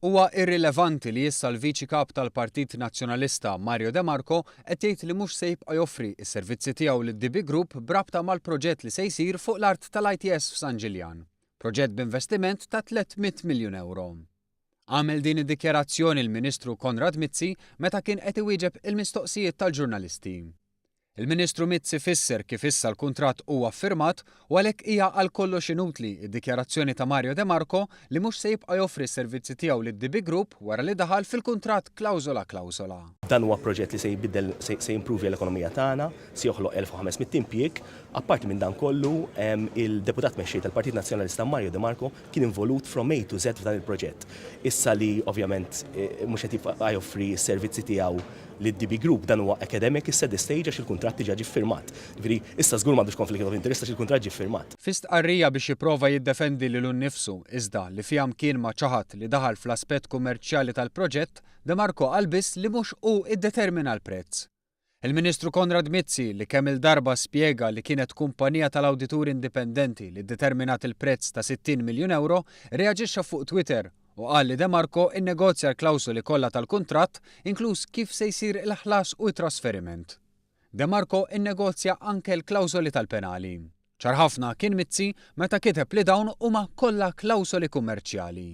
Huwa irrilevanti li issa l-Viċi Kap tal-Partit Nazzjonalista Mario De Marco qed jgħid li mhux se jibqa' joffri s-servizzi tiegħu lid-DB Group b'rabta mal-proġett li se jsir fuq l-art tal-ITS f'San Ġiljan, proġett b'investiment ta' 300 miljun ewro. Għamel din id-dikjarazzjoni l-Ministru Konrad Mizzi meta kien qed iwieġeb il-mistoqsijiet tal-ġurnalisti. Il-Ministru Mizzi fisser kif issa l-kuntratt huwa ffirmat u għalhekk hija għal kollox inutli d-dikjarazzjoni ta' Mario De Marco li mhux se jibqa' joffri s-servizzi tiegħu lid-DB Group wara li daħal fil-kuntratt klawżola klawżola. Dan huwa proġett li se jbiddel, se jimpruvja l-ekonomija tagħna, se joħloq 1,500 impjieg. Apparti minn dan kollu, il-Deputat Mexxej tal-Partit Nazzjonalista Mario De Marco kien involut from A to Z f'dan il-proġett. Issa li ovvjament mhux qed jibqa' joffri s-servizzi tiegħu lid-DB Group, dan huwa academic issa at this stage għax il-kuntratt diġà ġie ffirmat. Jiġifieri issa żgur m'għandux conflict of interest għax il-kuntratt ġie ffirmat. Fi stqarrija biex jipprova jiddefendi lilu nnifsu, iżda li fiha mkien ma ċaħad li daħal fl-aspett kummerċjali tal-proġett, De Marco qal biss li mhux hu ddetermina l-prezz. Il-Ministru Konrad Mizzi, li kemm-il darba spjega li kienet kumpanija tal-awdituri indipendenti li ddeterminat il-prezz ta' 60 miljun ewro, irreaġixxa fuq Twitter u qal li De Marco innegozja l-klawsoli kollha tal-kuntratt, inkluż kif se jsir il-ħlas u t-trasferiment. De Marco innegozja anke l-klawsoli tal-penali. Ċar ħafna kien Mizzi meta kiteb li dawn huma kollha klawsoli kummerċjali.